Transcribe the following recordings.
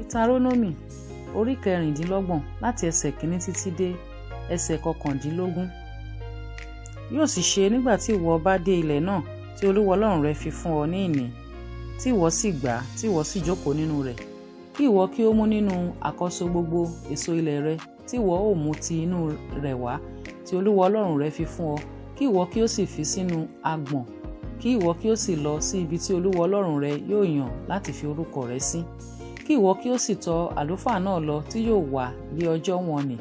Deuteronomy orí 26 láti ẹsẹ̀ 1 títí dé ẹsẹ̀ 19. Yóò sì ṣe nígbà tí ìwọ bá dé ilẹ̀ náà tí Olúwa Ọlọ́run rẹ fi fún ọ ní ìní, tí ìwọ sì gbà á, tí ìwọ sì jókòó nínú rẹ̀, kí ìwọ kí ó mú nínú àkọ́so gbogbo èso ilẹ̀ rẹ tí ìwọ ó mú ti inú rẹ̀ wá tí Olúwa Ọlọ́run rẹ fi fún ọ, kí ìwọ kí ó sì fi sínú agbọ̀n, kí ìwọ kí ó sì lọ sí ibi tí Olúwa Ọlọ́run rẹ yóò yàn láti fi orúkọ rẹ̀ sí. Kí ìwọ kí ó sì tọ̀ àlùfáà náà lọ tí yóò wà lé ọjọ́ wọ̀n-ọn-nì,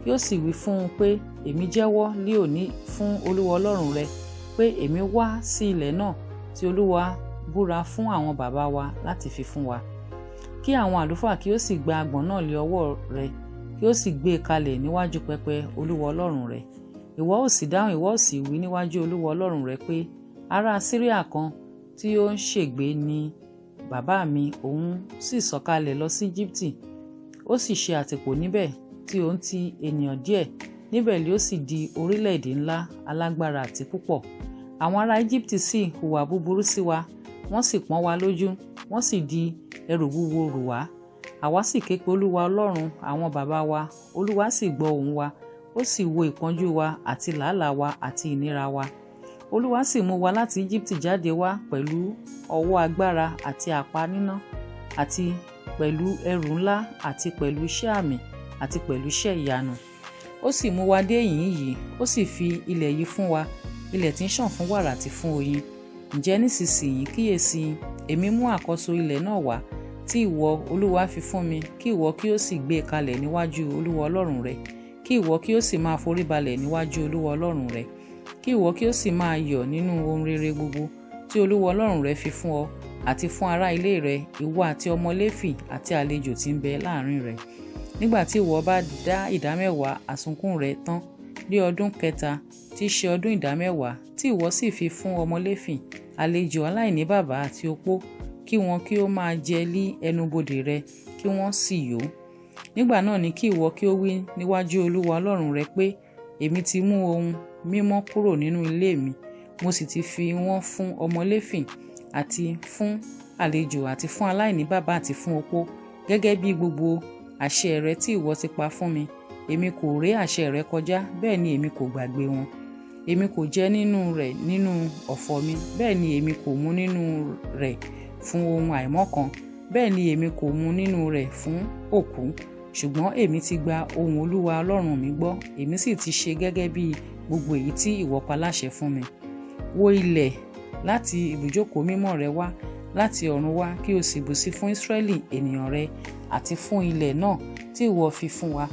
kí ó sì wí fún un pé, èmi jẹ́wọ́ lé òní fún Olúwa Ọlọ́run rẹ pé èmi wá sí ilẹ̀ náà tí Olúwa búra fún àwọn baba wa láti fi fún wa. Kí àwọn àlùfáà kí ó sì gba agbọ̀n náà lé ọwọ́ rẹ, kí ó sì gbé e kalẹ̀ níwájú pẹpẹ Olúwa Ọlọ́run rẹ. Ìwọ ó sì dáhùn, ìwọ ó sì wí níwájú Olúwa Ọlọ́run rẹ pé, ará Síríà kan tí ó ń ṣègbé ni bàbá mi, òun sì sọ̀kalẹ̀ lọ sí Íjíbítì, ó sì ṣe àtìpó níbẹ̀ tí òun ti ènìyàn díẹ̀, níbẹ̀ li ó sì di orílẹ̀-èdè ńlá alágbára àti púpọ̀. Àwọn ará Íjíbítì sì hùwà búburú sí wa, wọ́n sì pọ́n wa lójú, wọ́n sì di ẹrù wúwo rù wá. Àwa sì ké pe Olúwa Ọlọ́run àwọn baba wa, Olúwa sì gbọ́ ohùn wa, ó sì wo ìpọ́njú wa àti làálàá wa àti ìnira wa. Olúwa sì mú wa láti Íjíbítì jáde wá pẹ̀lú ọwọ́ agbára àti àpá níná, àti pẹ̀lú ẹrù ńlá, àti pẹ̀lú iṣẹ́ àmì, àti pẹ̀lú iṣẹ́ ìyanu. Ó sì mú wa dé ìhín yìí, ó sì fi ilẹ̀ yìí fún wa, ilẹ̀ tí ń ṣàn fún wàrà àti fún oyin. Ǹjẹ́ nísinsìnyí kíyèsi, èmi mú àkọ́so ilẹ̀ náà wá tí ìwọ Olúwa fi fún mi, kí ìwọ kí ó sì gbé e kalẹ̀ níwájú Olúwa Ọlọ́run rẹ, kí ìwọ kí ó sì máa foríbalẹ̀ níwájú Olúwa Ọlọ́run rẹ, kí ìwọ kí ó sì máa yọ̀ nínú ohun rere gbogbo tí Olúwa Ọlọ́run rẹ fi fún ọ àti fún ará ilé rẹ, ìwọ àti ọmọ Léfì àti àlejò tí ń bẹ láàrin rẹ. Nígbà tí ìwọ bá dá ìdámẹ́wàá àsunkún rẹ tán ní ọdún kẹta tí í ṣe ọdún ìdámẹ́wàá, tí ìwọ sì fi fún ọmọ Léfì, àlejò, aláìní baba àti opó, kí wọn kí ó máa jẹ lí ẹnubodè rẹ, kí wọ́n sì yó. Nígbà náà ni kí ìwọ kí ó wí níwájú Olúwa Ọlọ́run rẹ pé, èmi ti mú ohun mímọ́ kúrò nínú ilé mi, mo sì ti fi wọ́n fún ọmọ Léfì àti fún àlejò àti fún aláìní baba àti fún opó, gẹ́gẹ́ bí gbogbo àṣẹ rẹ tí ìwọ ti pa fún mi. Èmi kò ré àṣẹ rẹ kọjá, bẹ́ẹ̀ ni èmi kò gbàgbé wọn. Èmi kò jẹ nínú rẹ̀ nínú ọ̀fọ̀ mi, bẹ́ẹ̀ ni èmi kò mú nínú rẹ̀ fún ohun àìmọ́ kan, bẹ́ẹ̀ ni èmi kò mú nínú rẹ̀ fún òkú. Ṣùgbọ́n èmi ti gba ohùn Olúwa Ọlọ́run mi gbọ́, èmi sì ti ṣe gẹ́gẹ́ bí gbogbo èyí tí ìwọ pa láṣẹ fún mi. Wo ilẹ̀ láti ibùjókòó mímọ́ rẹ wá, láti ọ̀run wá, kí o sì bùsí fún Ísírẹ́lì ènìyàn rẹ àti fún ilẹ̀ náà tí ìwọ fi fún wa,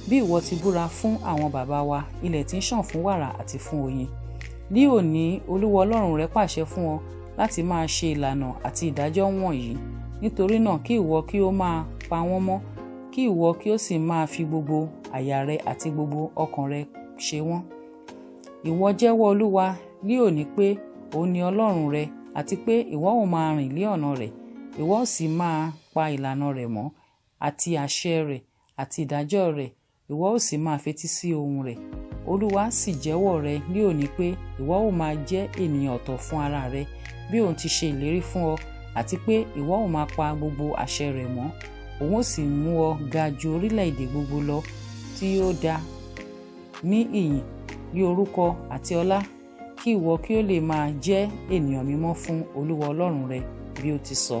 bí ìwọ ti búra fún àwọn baba wa, ilẹ̀ tí ń ṣàn fún wàrà àti fún oyin. Ní òní Olúwa Ọlọ́run rẹ pàṣẹ fún ọ láti máa ṣe ìlànà àti ìdájọ́ wọ̀nyí. Nítorí náà kí ìwọ kí ó máa pa wọ́n mọ́, kí ìwọ kí ó sì máa fi gbogbo àyà rẹ àti gbogbo ọkàn rẹ ṣe wọ́n. Ìwọ jẹ́wọ́ Olúwa ní òní pé òun ni Ọlọ́run rẹ, àti pé ìwọ ó máa rìn lé ọ̀nà rẹ̀, ìwọ ó sì máa pa ìlànà rẹ̀ mọ́, àti àṣẹ rẹ̀, àti ìdájọ́ rẹ̀, ìwọ ó sì máa fetí sí ohùn rẹ̀. Olúwa sì jẹ́wọ́ rẹ ní òní pé ìwọ ó máa jẹ́ ènìyàn ọ̀tọ̀ fún ara rẹ, bí òun ti ṣe ìlérí fún ọ, àti pé ìwọ ó máa pa gbogbo àṣẹ rẹ̀ mọ́. Òun ó sì mú ọ ga ju orílẹ̀-èdè gbogbo lọ tí ó dá ní ìyìn, ní orúkọ àti ọlá, kí ìwọ kí ó lè máa jẹ́ ènìyàn mímọ́ fún Olúwa Ọlọ́run rẹ bí ó ti sọ.